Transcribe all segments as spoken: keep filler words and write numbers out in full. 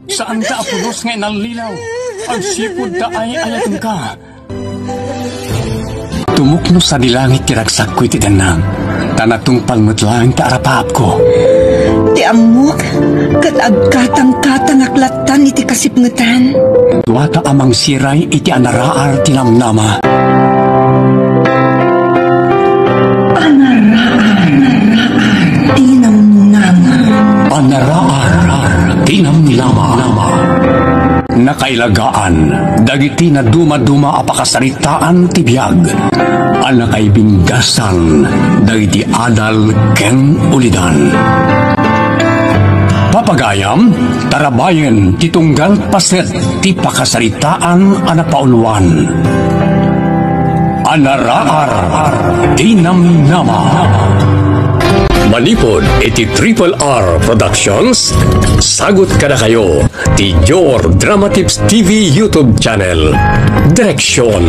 Saanka a pulos nga inallilaw. Agsipud ta ay-ayatenka. Tumukno sadi langit ti ragsakko iti dennang, ta natungpal met laeng ti arapaapko. Ti ammok, ket agkatangkatangak lattan iti kasipngetan. Duata a mangsiray iti anaraar ti namnama. Anaraar ti namnama. Anaraar ti namnama. Nakailagaan dagiti nadumaduma a pakasaritaan ti biag a nakaibinggasan dagiti adal ken ulidan. Papagayam, tarabayen ti tunggal paset ti pakasaritaan a napauluan. Anaraar ti namnama. Manipud iti Triple R Productions, sagut kadakayo ti Your Dramatips T V YouTube channel. Direksyon,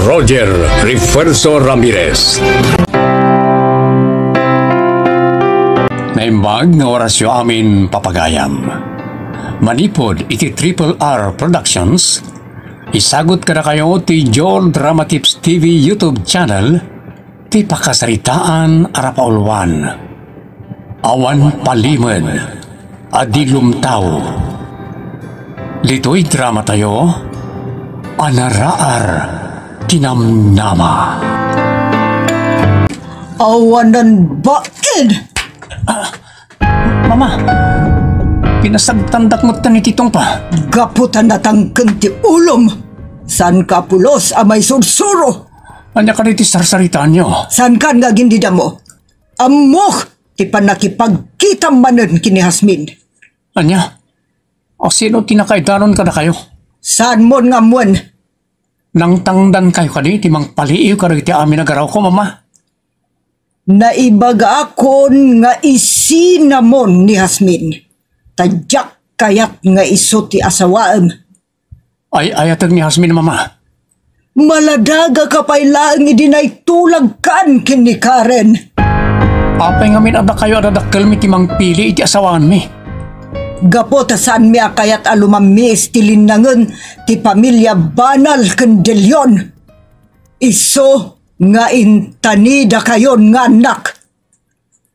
Roger Refuerzo Ramirez. Naimbag nga orasyo amin, papagayam. Manipud iti Triple R Productions, isagut kadakayo ti Joel Dramatips T V YouTube channel, ti pakasaritaan a napauluan. Awan palimed a di lumtaw. Ditoy dramatayo, Anaraar ti namnama. Awanan bain! Ah, Mama, pinasagtandak met ni Titong pa. Gapu ta natangken ti ulom, saanka a pulos a maisursuro. Ania kadi ti sarsaritaanyo? Saankan nga agindidamo? Ammok ti pannakipagkitam manen ken ni Jasmine. Ania? A sino ti nakaidanon kadakayo? Saanmon nga ammoen? Nangtangdankayo kadi ti mangpaliiw kadagiti amin a garawko, Mama? Naibagakon nga isinamon ni Jasmine, ta diak kayat nga isu ti asawaem. Ay-ayatek ni Jasmine, Mama. Maladagaka pay laeng idi naitulagkan ken ni Karen. Apay ngamin a dakayo a dadakkelmi ti mangpili iti asawaanmi? Gapu ta saanmi a kayat a lumammiis ti linnangen ti pamilia Banal ken De Leon. Isu nga intanidakayon nga annak.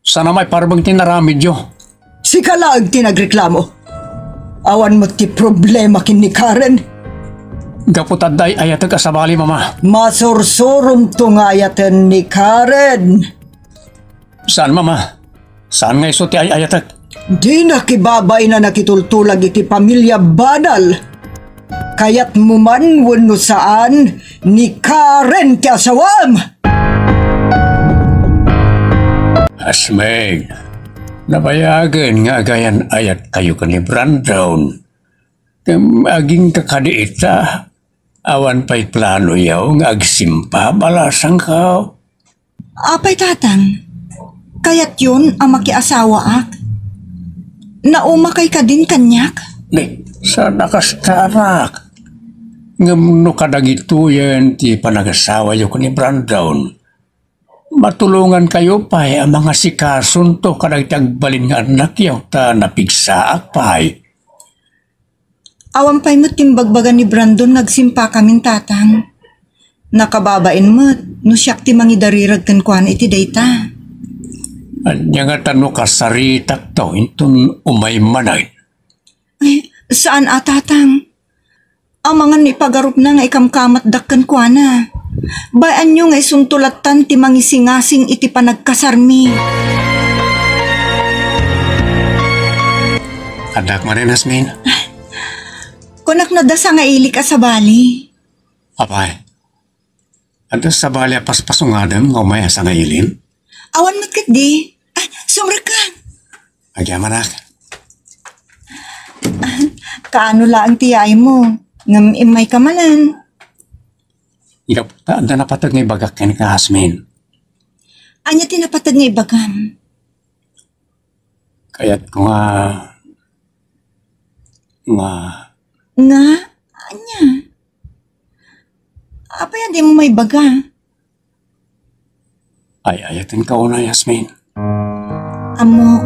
Saan a maiparbeng ti naramidyo. Sika laeng ti nagreklamo. Awan met ti problema ken ni Karen. Gapu ta adda ay-ayatek a sabali, Mama. Masursuromto nga ayaten ni Karen. Saan, Mama? Saan nga isu ti ay-ayatek? Dina kibabain a nakitultulag iti pamilia Banal. Kayatmo man wenno saan, ni Karen ti asawaem! Asmeg, nabayagen nga agayan-ayatkayo ken ni Brandon. Ngem agingga kadi ita, awan pay planoyo nga agsimpa, balasangko. Apay, Tatang? Kayatyon a makiasawaak? Naumakay kadin kaniak? Ni, saan a kasta, anak. Ngem no kadagitoyen ti panagasawayo ken ni Brandon, matulongankayo pay a mangasikasoto kadagiti agbalin nga annakyo ta napigsaak pay. Awan pay met ti imbagbaga ni Brandon nga agsimpakamin, Tatang. Nakababain met no siak ti mangidarirag kenkuana iti dayta. Ania ngata no kasaritakto inton umay manen? Ay, saan a, Tatang. Amangan no ipagarupna nga ikamkamatdak kenkuana. Bay-anyo nga isunto lattan ti mangisingasing iti panagkasarmi. Addaak manen, Jasmine. Kunak no adda sangailik a sabali. Apay, adda sabali a paspasungadem nga umay a sangailim? Awan met ketdi. Ay, sumrekka. Agyamanak. Kaano laeng ti yaaymo? Ngem immayka manen. Gapu ta adda napateg nga ibagak kenka, Jasmine. Ania ti napateg nga ibagam? Kayatko nga, nga. Nga? Ania? Apay a dimo maibaga? Ay-ayatenka unay, Jasmine. Ammok,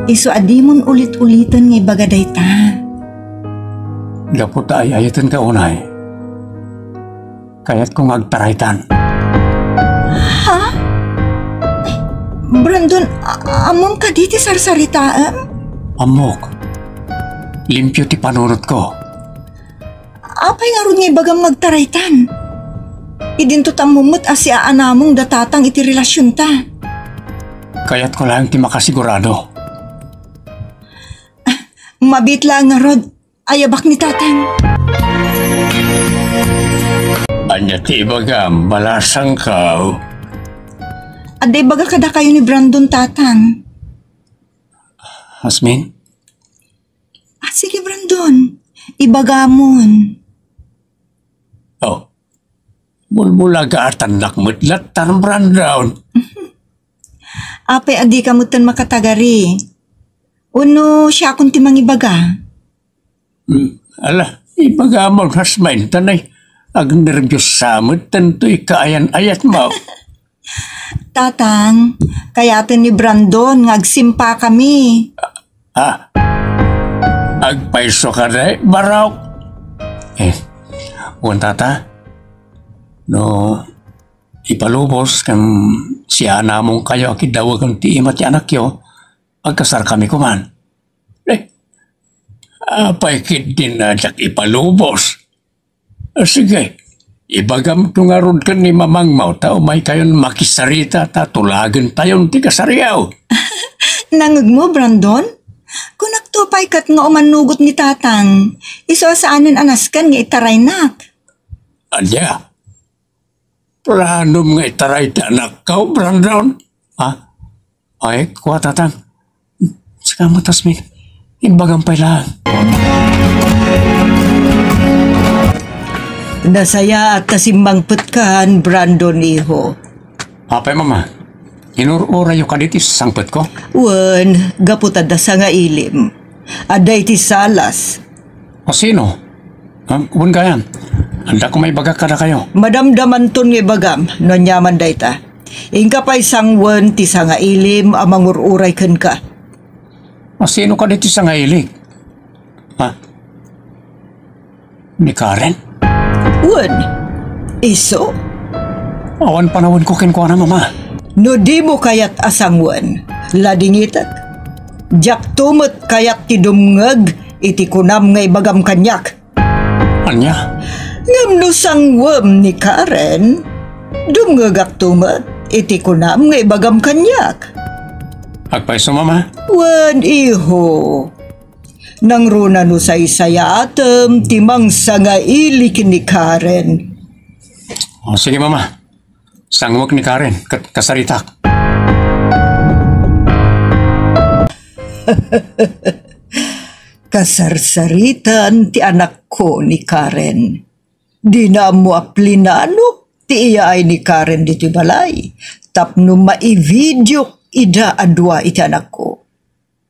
isu a dimon ulit-uliten nga ibaga dayta. Gapu ta ay-ayatenka unay, kayatko nga agtaraytan. Ha? Brandon, a-, ammom kadi ti sarsaritaem? Ammok. Limpio ti panunotko. Apay ngarud nga ibagam nga agtaraytan? Idinto ta ammom met a siaanamong da tatang iti relasionta. Kayatko laeng ti makasigurado. Mabiit laeng ngarud, ayabak ni tatang. Ania ti ibagam, balasangko? Adda ibaga kadakayo ni Brandon, tatang. Asmin? Ah, sige, Brandon. Ibagamon. Oh, mulmulagaatan met latta, Brandon. Apay a dika metten makatagari? Wenno siakon ti mangibaga? Hmm, ala, ibagamon, Asmin, ta nay, agnerbios sa metten toy kaayan-ayatmo. Tatang, kayaten ni Brandon nga agsimpakami. Ha? Agpayso kadi, barok? Eh, wen, tata, no ipalubos ken siaanamongkayo a kiddawagen ti ima ti anakyo, agkasarkami koman. Eh, apay ketdin a diak ipalubos? Ah, sige, ibagamto ngarud ken ni mamangmo ta umaykayon makisarita ta tulagentayon ti kasariyo. Nangngegmo, Brandon? Kunakto pay ket nga umannugot ni tatang. Isu a saanen a nasken nga itaraynak. Ania? Planom nga itaray ti anakko, Brandon? Ha? Ay, kua, tatang. Sika met, Asmin. Imbagam pay laeng. Nasayaat ta simmangpetkan, Brandon, iho. Apay, mama? Inur-urayyo kadi ti sangpetko? Wen, gapu ta adda sangailim. Adda iti salas. O sino? Ah, wen gayam. Adda koma ibagak kadakayo. Madamdamanton nga ibagam no aniaman dayta. Inka pay sanguen ti sangailim a mangur-uray kenka. A sino kadi ti sangailim? Ha? Ni Karen? Wen, isu? Awan panawenko kenkuana, mama. No dimo kayat a sanguen, ladingitek. Diakto met kayat ti dumngeg iti kunam nga ibagam kaniak. Ania? Ngem no sanguem ni Karen, dumngegakto met iti kunam nga ibagam kaniak. Agpayso, mama? Wen, iho. Nangruna no saysayaatem ti mangsangaili ken ni Karen. O, sige, mama. Sanguek ni Karen ket kasaritak. Kasarsaritan ti anakko ni Karen. Dina ammo a plinano ti iyaay ni Karen ditoy balay tapno maivideok ida a dua iti anakko.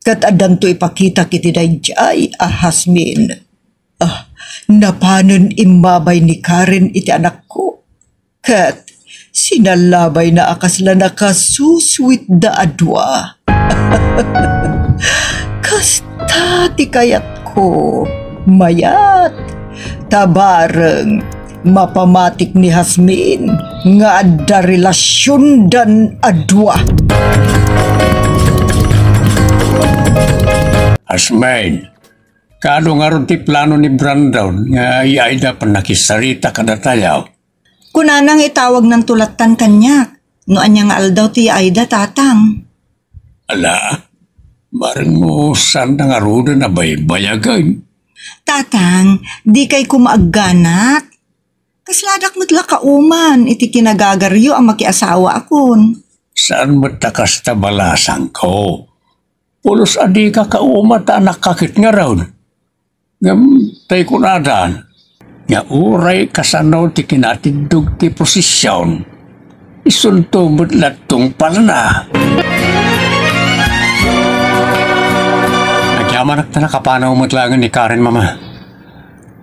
Ket addanto ipakitak iti daydiay a Jazmine. Ah, napanen immabay ni Karen iti anakko. Ket sinalabayna a kasla nakasusweet da a dua. Kasta ti kayatko, mayat. Ta bareng, mapamatik ni Jazmine nga adda relasiondan a dua. Jazmine, kaano ngarud ti plano ni Brandon nga iyaayda pannakisarita kadatayo? Kunana nga itawagnanto lattan kaniak no ania nga aldaw ti iyaayda, tatang. Ala, bareng no saanda ngaruden a baybayagen. Tatang, dikay koma agganat. Kasladak met la kauman iti kinagagaryo a makiasawaakon. Saan met ta kasta, balasangko. Pulos a dika kauma ta anakka ket ngarud. Ngem tay kunadan nga uray kasano ti kinatindog ti prosesion, isunto met latta ti palana. Agyamanak ta nakapanaw met laengen ni Karen, mama.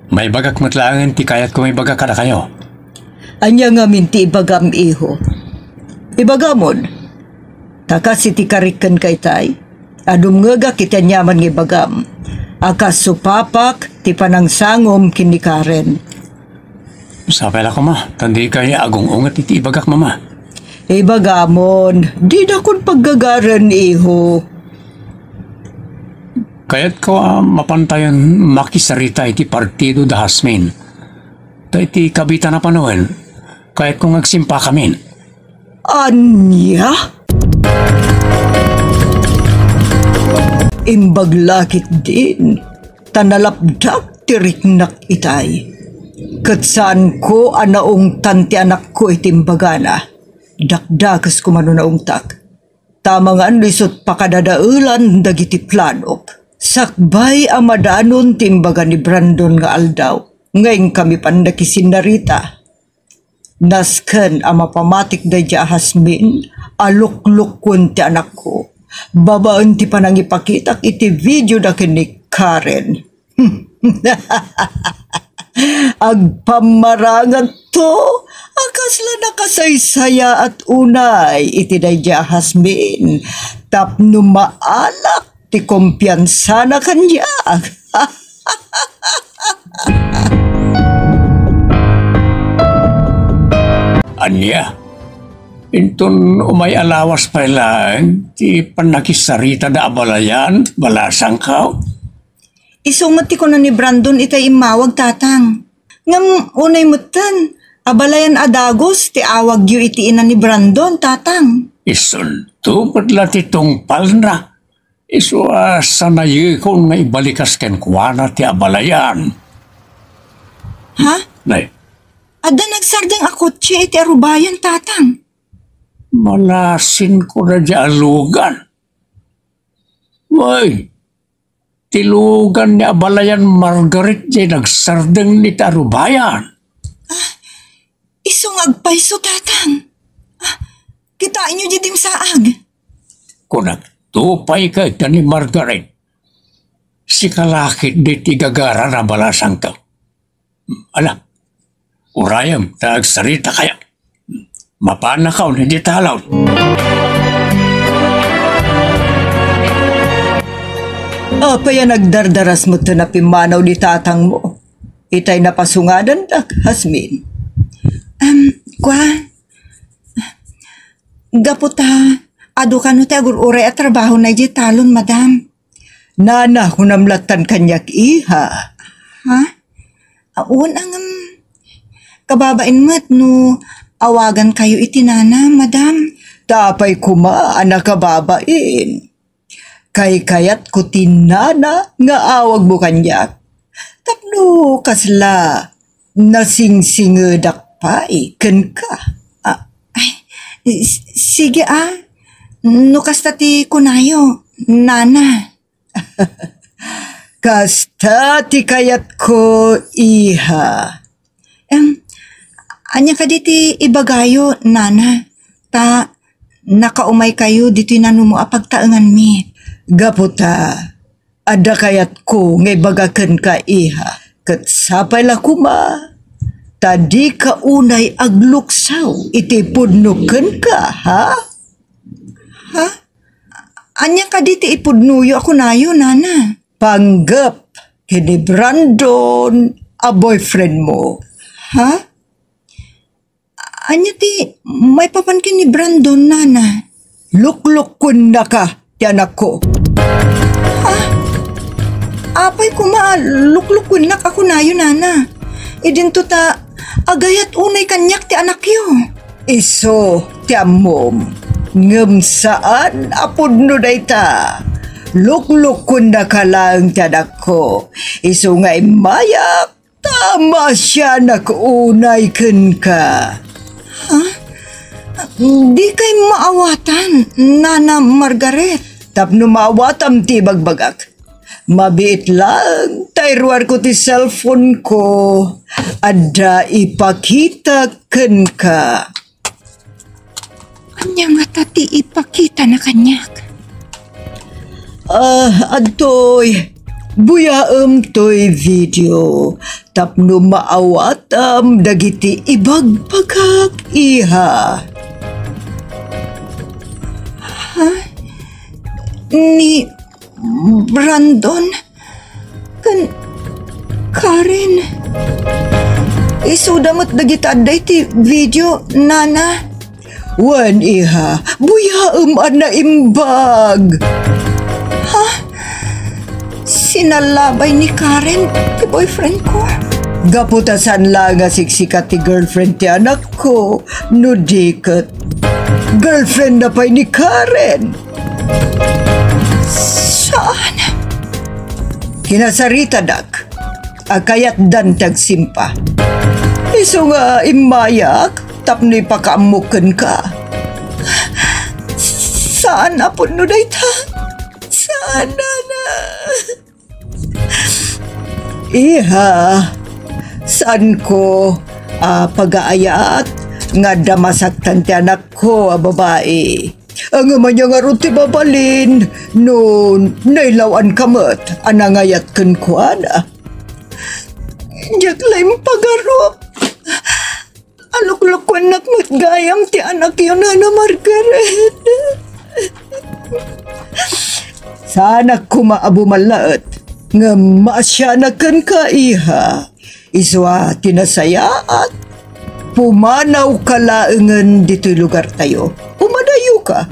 Maibagak met laengen ti kayatko maibaga kadakayo. Ania ngamin ti ibagam, iho? Ibagamon. Ta kas iti karik kenka itay, a dumngegak iti aniaman nga ibagam. A kas supapak ti panangsangom ken ni Karen. Sapay la koma, ta dikay agung-unget iti ibagak, Mama. Ibagamon, dinakon paggagaren, iho. Kayatko a mapantayon makisarita iti partido da Jasmine. Ta iti kabitana panawen, kayatko nga agsimpakamin. Ania? Imbag la ketdin, ta nalapdak ti riknak itay. Ket saanko a naungtan ti anakko iti imbagana. Dakdakesko man no naungtak. Ta amangan no isut' pakadadaelan dagiti planok. Sakbay a madanon ti imbaga ni Brandon nga aldaw, nga inkami pannakisinnarita. Nasken a mapamatik daydiay a Jasmine a luklukkuen ti anakko, babaen ti panangipakitak iti video da ken ni Karen. Agpammarangatto a kasla nakasaysayaat unay iti daydiay a Jasmine tapno maalak ti kumpiansana kaniak. Ania? Inton umay a lawas pay laeng ti pannakisarita da abalayan, balasangko? Isu met ti kuna ni Brandon itay immawag, Tatang. Ngem unay metten, abalayan a dagus ti awagyo iti ina ni Brandon, Tatang. Isunto met la ti tungpalna. Isu a sanayekon nga ibalikas kenkuana ti abalayan. Ha? Nay. Adda nagsardeng a kotse iti arubayan, Tatang. Malasinko daydiay a lugan. Way, ti lugan ni abalayan Margaret diay nagsardeng iti arubayan. Ah, isu nga agpayso, Tatang. Ah, kitaenyo diay dimsaag. Kunakto pay kenka ni Margaret. Sika la ketdi ti gagarana, balasangko. Ala, urayem ta agsaritakaya. Mapanakaw ni di talon. Apay a nagdardaras metten a pimmanaw ni tatangmo? Itay napasungadandak, Jasmine. Em, kua, gapu ta adu kano ti agur-uray a trabahona idiay talon, madam. Nana, kunam lattan kaniak, iha. Ha? Awan, ngem kababain met no awagankayo iti nana, madam. Ta apay koma a nakababain? Kaykayatko ti nana nga awagmo kaniak. Tapno kasla nasingsingedak pay kenka. Ah, ay, s-, sige a. No kasta ti kunayo, nana. Kasta ti kayatko, iha. Em, ania kadi ti ibagayo, nana? Ta nakaumaykayo ditoy nanumo a pagtaenganmi. Gapu ta adda kayatko nga ibaga kenka, iha, ket sapay la koma ta dika unay agluksaw iti pudno kenka, ha? Ha? Ania kadi ti ipudnoyo a kunayo, nana? Panggep ken ni Brandon a boyfriendmo. Ha? Ania ti maipapan ken ni Brandon, nana? Luklukkuennaka ti anakko. Ha? Apay koma a luklukkuennak a kunayo, nana? Idinto ta agayat unay kaniak ti anakyo. Isu ti ammom, ngem saan a pudno dayta. Luklukkuennaka laeng ti anakko. Isu nga immayak, ta maasianak unay kenka. Ha? Dikay maawatan, Nana Margaret. Tapno maawatam ti ibagbagak, mabiit laeng ta iruarko ti cellphone-ko. Adda ipakitak kenka. Ania ngata ti ipakitana kaniak? Ah, adtoy, buyaem toy video tapno maawatam dagiti ibagbagak, iha. Ha? Ni Brandon? Ken Karen. Isuda met dagita adda iti video, Nana. Wen, iha, buyaem a naimbag. Ha? Sinalabay ni Karen ti boyfriend ko? Gapu ta saan laeng a siksika ti girlfriend ti anakko, no di ket girlfriend na pay ni Karen. Saan? Kinasaritadak a kayatdan ti agsimpa. Isu nga immayak tapno ipakaammok kenka. Saan a pudno dayta? Saan, Nana? Iha, saanko a pagaayat nga adda masaktan ti anakko a babai. Ngem ania ngarud ti mabalin no nailaw-anka met a nangayat kenkuana? Diak la impagarup. Aluklukuennak met gayam ti anakyo, Nana Margaret. Saanak koma a bumallaet, ngem maasianak kenka, iha. Isu a ti nasayaat, pumanawka laengen ditoy lugartayo. Umadayoka,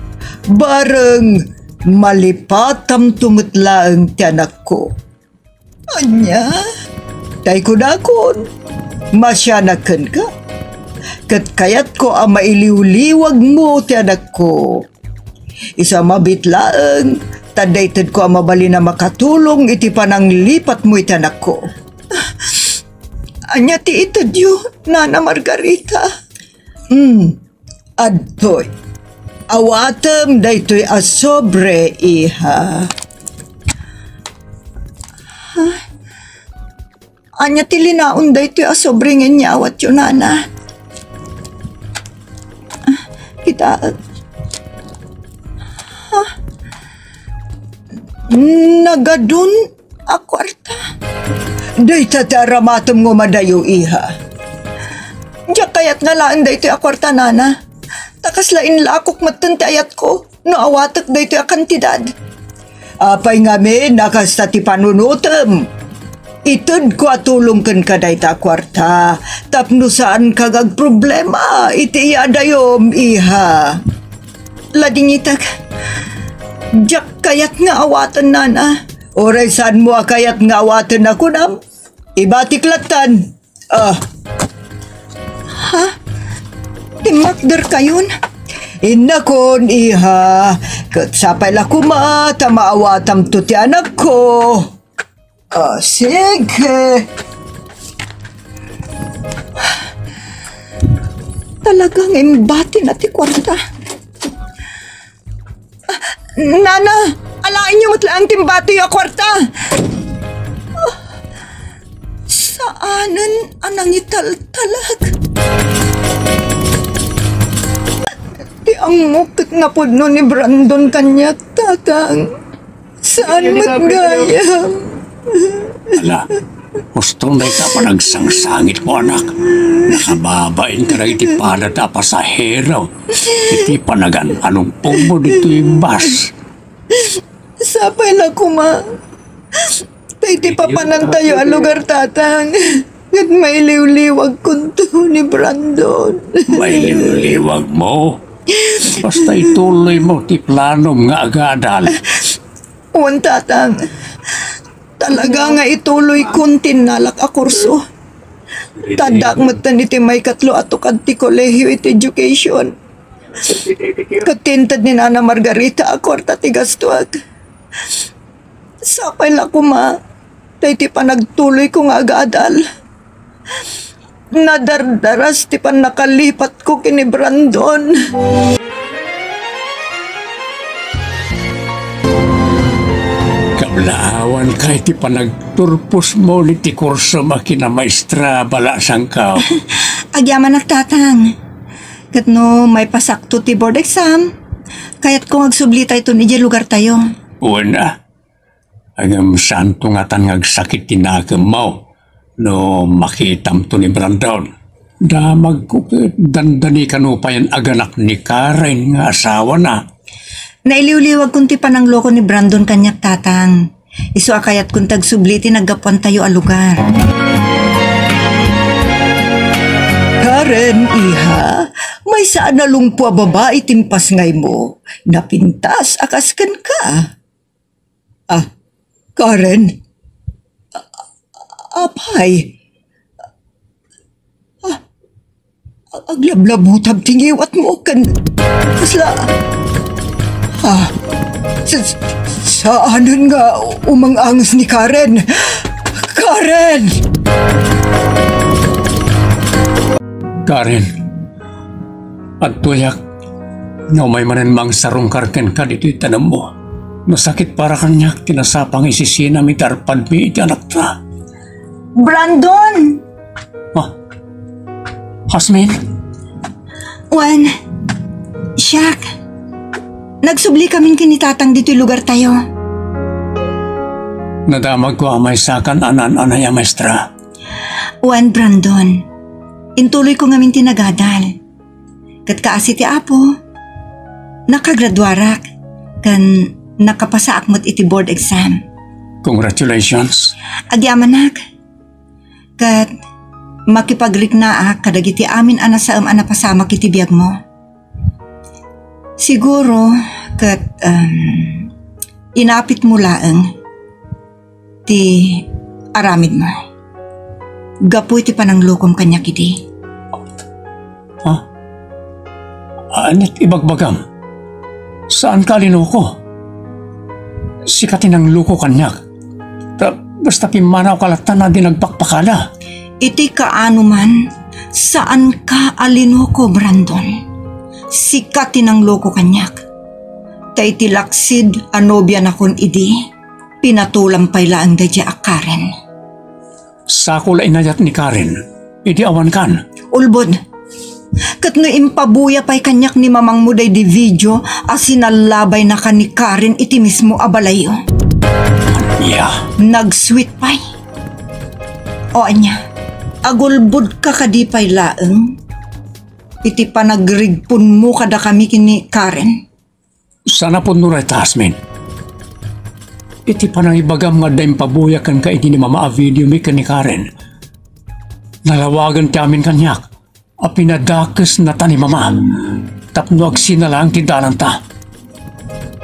bareng malipatamto met laeng ti anakko. Ania? Tay kunakon, maasianak kenka. Ket kayatko a mailiwliwagmo ti anakko. Isu a mabiit laeng, ta adda itedko a mabalin a makatulong iti pananglipatmo iti anakko. Ania ti itedyo, Nana Margarita? Hmm, adtoy. Awatem daytoy a sobre, iha. Ania ti linaon daytoy a sobre nga inyawatyo, Nana? Kita. Ha? Nagadun a kuarta? Dayta ti aramatem nga umadayo, iha. Diak kayat nga alaen daytoy a kuarta, Nana. Ta kasla inlakok metten ti ayatko no awatek daytoy a kantidad. Apay ngamin a kasta ti panunotem? Itedko a tulong kenka dayta a kuarta tapno saanka nga agproblema iti iyadayom, iha. Ladingitek, diak kayat nga awaten, Nana. Uray saanmo a kayat nga awaten a kunam, ibatik lattan. Ah. Ha? Timmakderkayon? Innakon, iha. Ket sapay la koma ta maawatamto ti anakko. Ah, sige. Talaga nga imbati na ti kuarta. Nana, alaenyo met laeng ti imbatiyo a kuarta. Saanen a nangitaltalek. Ti ammok ket napudno ni Brandon kaniak, Tatang. Saan met gayam? Ala, husto dayta a panagsangsangitmo, anak. Nakababain kadagiti padada a pasahero iti panagan-anugpugmo ditoy bus. Sapay la koma ta iti papanantayo a lugar, Tatang, ket mailiwliwagkonto ni Brandon. Mailiwliwagmo? Basta ituloymo ti planom nga agadal. Wen, Tatang. Talaga nga ituloykon ti innalak a kurso. Ta addaak metten iti maikatlo a tukad ti kolehio iti education. Ket ti inted ni Nana Margarita a kuarta ti gastuak. Sapay la koma ta iti panagtuloyko nga agadal, nadardaras ti pannakalipatko ken ni Brandon. Kablaawanka iti panagturposmo iti kursom a kinamaestra, balaasangko. Agyamanak, Tatang. Ket no maipasakto ti board exam, kayatko nga agsublitayton idiay lugartayo. Wen a. Ngem saanto ngatan nga agsakit ti nakemmo no makitamto ni Brandon. Damagko ket dandani kano payen aganak ni Karen nga asawana. Nailiwliwagkon ti panangloko ni Brandon kaniak, Tatang. Isu a kayatkon ti agsubli ti naggapuantayo a lugar. Karen, iha, maysa a nalungpo a babai ti impasngaymo. Napintas a kas kenka. Ah, Karen? A-, apay? Ah, ag-, aglablabutab ti ngiwatmo ken kasla, ah, sa-, sa-, saanen nga umang-anges ni Karen. Karen! Karen, adtoyak nga umay manen mangsarungkar kenka ditoy tanemmo. Nasakit para kaniak ti nasapa nga isisinam iti arpadmi iti anakta. Brandon! Ah, Asmin? Wen, siak. Nagsubli kamin ken ni Tatang ditoy lugartayo. Nadamagko a maysakan a naan-anay a maestra. Wen, Brandon, intuloyko ngamin ti nagadal. Ket kaasi ti Apo, nakagraduarak ken nakapasaak met iti board exam. Congratulations. Agyamanak. Ket makipagriknaak kadagiti amin a nasaem a napasamak iti biagmo. Siguro ket, um, inapitmo laeng ti aramidmo gapu iti pananglokom kaniak idi. Ha? Ania't ibagbagam? Saanka a linoko. Sika ti nangloko kaniak. Ta basta pimmanawka latta a di nagpakpakada. Iti kaano man, saanka a linoko, Brandon. Sika ti nangloko kaniak. Ta iti laksid a nobianakon idi, pinatulam pay laeng daydiay a Karen. Sako la inayat ni Karen idi awankan. Ulbod. Ket no impabuya pay kaniak ni mamangmo daydi video a sinallabaynaka ni Karen iti mismo a balayyo. Ania? Nag-sweet pay. O ania, agulbodka kadi pay laeng iti panagrigpunmo kadakami ken ni Karen? Saan a pudno dayta, Asmin. Iti panangibagam nga adda impabuya kenka idi ni Mama a video mi ken ni Karen, nalawagen ti amin kaniak a pinadakesnata ni Mama tapno agsina laeng ti dalanta.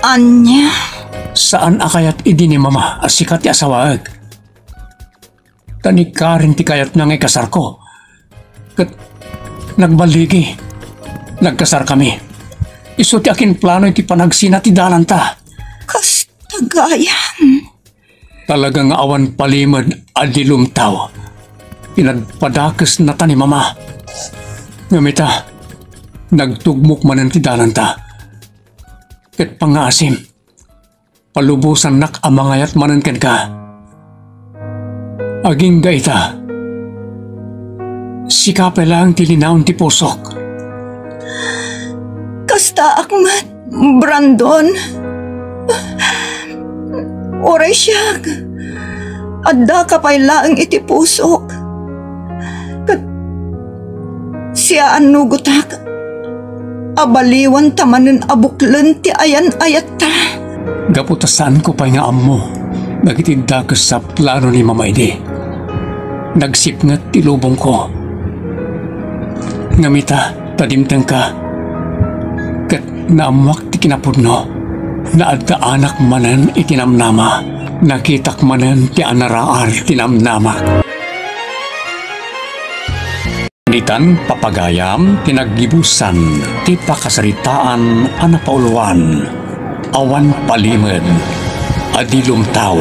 Ania? Saan a kayat idi ni Mama a sika ti asawaek. Ta ni Karen ti kayatna nga ikasarko. Ket nagballigi. Nagkasarkami. Isu ti akinplano iti panagsina ti dalanta. Kasta gayam. Talaga nga awan palimed a di lumtaw. Pinadpadakesnata ni Mama. Ngem ita, nagtugmok manen ti dalanta. Ket pangngaasim, palubosannak a mangayat manen kenka. Agingga ita, sika pay laeng ti linaon ti pusok. Kastaak met, Brandon. Uray siak, addaka pay laeng iti pusok. Ket siaannugotak a baliwanta manen a buklen ti ayan-ayatta. Gapu ta saanko pay nga ammo dagiti dakes a plano ni Mama idi, nagsipnget ti lubongko. Ngem ita, ta dimtengka, ket naammoak ti kinapudno. Naaddaanak manen iti namnama. Nakitak manen ti anaraar ti namnamak. Ditan papagayam ti naggibusan ti pakasaritaan a napauluan. Awan palimed a di lumtaw.